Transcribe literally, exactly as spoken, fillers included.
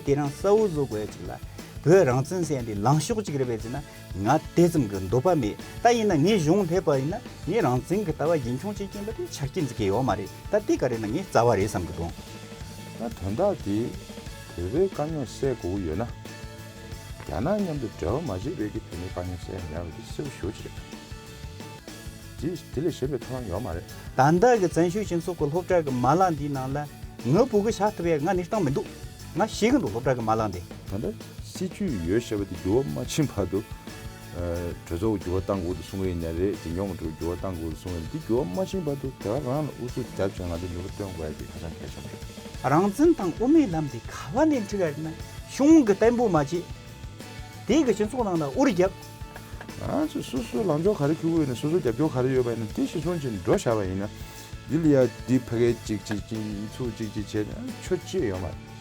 དེ་རང་གསལ་བོ་བཟོ་དགོས་ཡ་ཅིག་ལ། བོད་རང་བཙན་ཟེར་ཡ་འདི་ལངས་ཕྱོགས་ཅིག་རེད་པས་ཟེར་ན། ང་དེ་ཙམ་གྱི་འདོད་པ་མེད། ད་ཡིན་ན་ངས་གཞུང་སླེབས་པ་ཡིན་ན་ངས་རང་བཙན་གྱི་ལྟ་བ་རྒྱུན་འཁྱོངས་བྱེད་ཀྱིན་པ་དེ་ཆ་རྐྱེན་ཟིག་གི་ཡོད་མ་རེད། ད་དེ་ག་རེ་ན་ངས་རྩ་བ་རེད་བསམ་གི་འདུག་ད་དོན་དག་དེ་བོད་པའི་དཀའ་རྙོག་སེལ་དགོས་ཀྱི་ཡོད་ན། རྒྱ་ནག་མཉམ་དུ་འབྲེལ་བ་མ་བྱས་པའི་གི་བོད་མིའི་དཀའ་རྙོག་སེལ་ཡ་མེད་པ་དེ་གསལ་པོ་ཞེ་པོ་ཅིག་རེད། དེ་དེ་ལས་གཞན་པའི་ཐབས་ལམ་ཡོད་མ་རེད། ད་ལྟ་གི་བཙན་བྱོལ་སྤྱི་ཚོགས་ཀྱི་སློབ་གྲྭ་གི་མ་ལག་འདིའི་ནང་ལ་ངའི་བུ་གི་བཞག་ཐུབ་ཡ་ང་གནས་སྟངས་མི་འདུག་ང་ཤེས་གི་འདུག་སློབ་གྲྭ་གི་མ་ལག་འདི། ད་ལྟ་སྲིད་ཇུས་ཡོད་ཞེས་པ་དེ་འགྱུར་བ་མ་ཕྱིན་བར་དུ། ཨ། གྲོས་ཚོགས་འགྱུར་བ་གཏང་དགོས་འདུག་གསུང་གི་ཡིན་ན་རེད། འཛིན་སྐྱོང་གི་འགྱུར་བ་གཏང་དགོས་འདུག་གསུང་གི་ཡིན་ན། དེ་འགྱུར་བ་མ་ཕྱིན་བར་དུ་དེ་ག་རང་ལ་ཨུ་ཚུགས་རྒྱབ་བྱས་ང་ཚོ་ནུས་པ་བཏོན་དགོས་ཡ་དེ་ཧ་ཅང་གལ་ཆེན་པོ་རེད། རང་བཙན་དང་དབུ་མའི་ལམ་དེ་ག་བ་ནས་འཁྲིག་ག་རེད་ན། གཞུང་གི་བརྟན་པོ་མ་བྱེད། དེ་གི་སྤྱི་ཚོགས་ནང་ལ་འུར་རྒྱབ། ང་ཚོས་སོ་སོའི་ལངས་ཕྱོགས་ག་རེ་འཁྱེར་གྱི་ཡོད་ན། སོ་སོའི་རྒྱབ་སྐྱོར་ག་རེ་ཡོད་པ་ཡིན་ན་དེ་གཞིར་བཟུང་བྱས་ནས་འགྲོ་བཞག་པ་ཡིན་ན། འདི་ལ་ཡ་འདི་ཕ་གིར་གཅིག་གཅིག་གཅིག་ཚུར་གཅིག་གཅིག་བྱས་ན་ཆོ་ཅི་ཡོད་མ་རེད།